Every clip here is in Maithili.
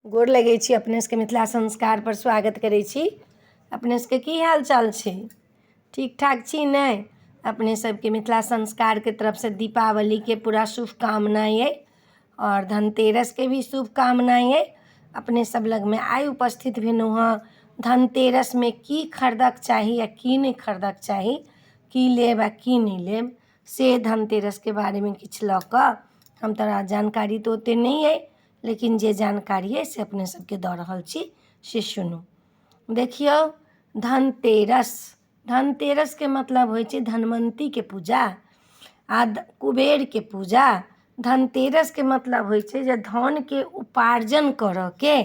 गोर लगै छी अपने सबके मिथिला संस्कारपर स्वागत करै छी। अपने सबके की हाल चाल छै? ठीक ठाक छी ने? अपने सबके मिथिला संस्कारके तरफसँ दीपावलीके पूरा शुभकामना अइ आओर धनतेरसके भी शुभकामना अइ। अपने सब लगमे आइ उपस्थित भेलहुँ हँ धनतेरसमे की खरीदक चाही आओर की नहि खरीदक चाही, की लेब आओर की नहि लेब, से धनतेरसके बारेमे किछु लऽ कऽ। हम तोरा जानकारी तऽ ओते नहि अइ, लेकिन जे जानकारी अइ से अपने सबके दऽ रहल छी, से सुनू। देखियौ, धनतेरस, धनतेरसके मतलब होइ छै धनवन्तीके पूजा आ कुबेरके पूजा। धनतेरसके मतलब होइ छै जे धनके उपार्जन करऽके,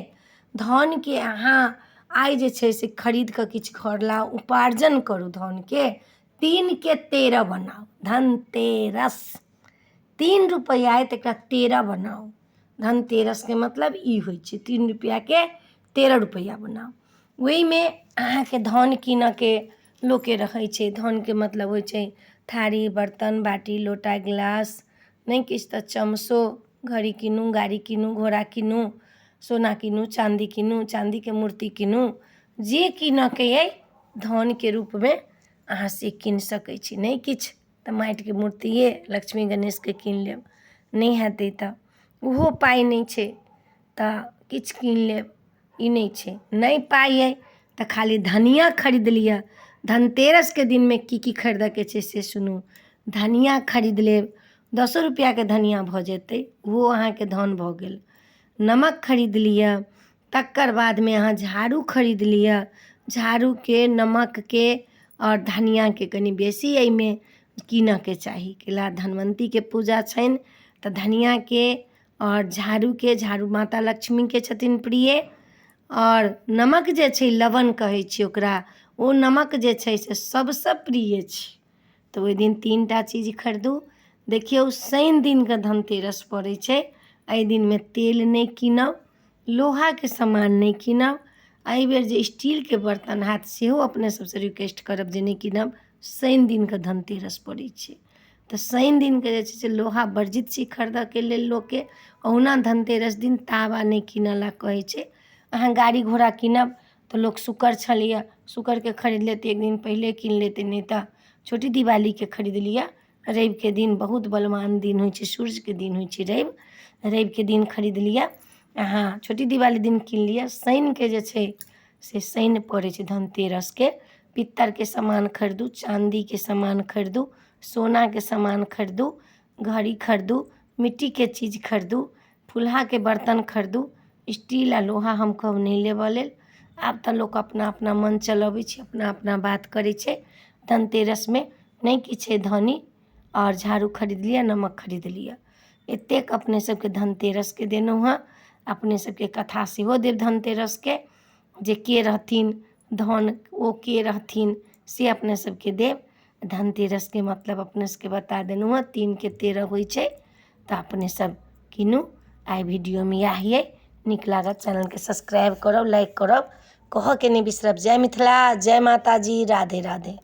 धनके अहाँ आइ जे छै से खरीद कऽ किछु घर लाउ, उपार्जन करू धनके। 3के 13 बनाउ, धनतेरस। 3 रुपैआ अइ तऽ एकरा 13 बनाउ। धनतेरसके मतलब ई होइ छै, 3 रुपैआके 13 रुपैआ बनाउ। ओहिमे अहाँके धन कीनऽके लोकके रहै छै। धनके मतलब होइ छै थारी, बर्तन, बाटी, लोटा, गिलास, नहि किछु तऽ चमसो, घड़ी कीनू, गाड़ी कीनू, घोड़ा कीनू, सोना कीनू, चाँदी कीनू, चाँदीके मूर्ति कीनू, जे कीनऽके अइ धनके रूपमे अहाँ से कीन सकै छी। नहि किछु तऽ माटिके मूर्तिए लक्ष्मी गणेशके कीन लेब। नहि हेतै तऽ ओहो पाइ नहि छै तऽ किछु कीन लेब, ई नहि छै। नहि पाइ अइ तऽ खाली धनिआँ खरीद लिअ। धनतेरसके दिनमे की की खरीदऽके छै से सुनू। धनिआँ खरीद लेब, 10 रुपैआके धनिआँ भऽ जेतै, ओहो अहाँके धन भऽ गेल। नमक खरीद लिअ। तकर बादमे अहाँ झाड़ू खरीद लिअ। झाड़ूके, नमकके आओर धनिआँके कनि बेसी एहिमे कीनऽके चाही, कैला धनवन्तीके पूजा छनि तऽ धनिआँके आओर झाड़ूके। झाड़ू माता लक्ष्मीके छथिन प्रिय। आओर नमक जे छै, लवण कहै छियै ओकरा, ओ नमक जे छै से सभसँ प्रिय छै। तऽ ओहि दिन 3 टा चीज खरीदू। देखियौ, शनि दिनके धनतेरस पड़ै छै। एहि दिनमे तेल नहि कीनब, लोहाके सामान नहि कीनब। एहिबेर जे स्टीलके बर्तन हैत सेहो अपने सबसँ रिक्वेस्ट करब जे नहि कीनब। शनि दिनके धनतेरस पड़ै छै तऽ शनि दिनके जे छै से लोहा वर्जित छै खरीदऽके लेल लोकके। ओहुना धनतेरस दिन तावा नहि कीनऽ लए कहै छै। अहाँ गाड़ी घोड़ा कीनब तऽ लोक शुक्र छलैए, शुक्रके खरीद लेतै, एक दिन पहिले कीन लेतै, नहि तऽ छोटी दिवालीके खरीद लिअ। रविके दिन बहुत बलवान दिन होइ छै, सूर्यके दिन होइ छै रवि। रविके दिन खरीद लिअ, अहाँ छोटी दिवाली दिन कीन लिअ। शनिके जे छै से शनि पड़ै छै धनतेरसके, पित्तरके सामान खरीदू, चाँदीके सामान खरीदू, सोनाके सामान खरीदू, घड़ी खरीदू, मिट्टीके चीज खरीदू, फुल्हाके बर्तन खरीदू। स्टील आ लोहा हम कहब नहि लेबऽ लेल। आब तऽ लोक अपना अपना मन चलबै छै, अपना अपना बात करै छै। धनतेरसमे नहि किछु छै, धनी आओर झाड़ू खरीद लिअ, नमक खरीद लिअ। एतेक अपने सबके धनतेरसके देलहुँ हँ। अपने सबके कथा सेहो देब धनतेरसके, जे के रहथिन धन, ओ के रहथिन, से अपने सबके देब। धनतेरसके मतलब अपने सबके बता देलहुँ हँ, 3के 13 होइ छै, तऽ अपने सब कीनू। आइ वीडियोमे इएह अइ। नीक लागत चैनलके सब्सक्राइब करब, लाइक करब, कहऽके नहि बिसरब। जय मिथिला, जय माताजी, राधे राधे।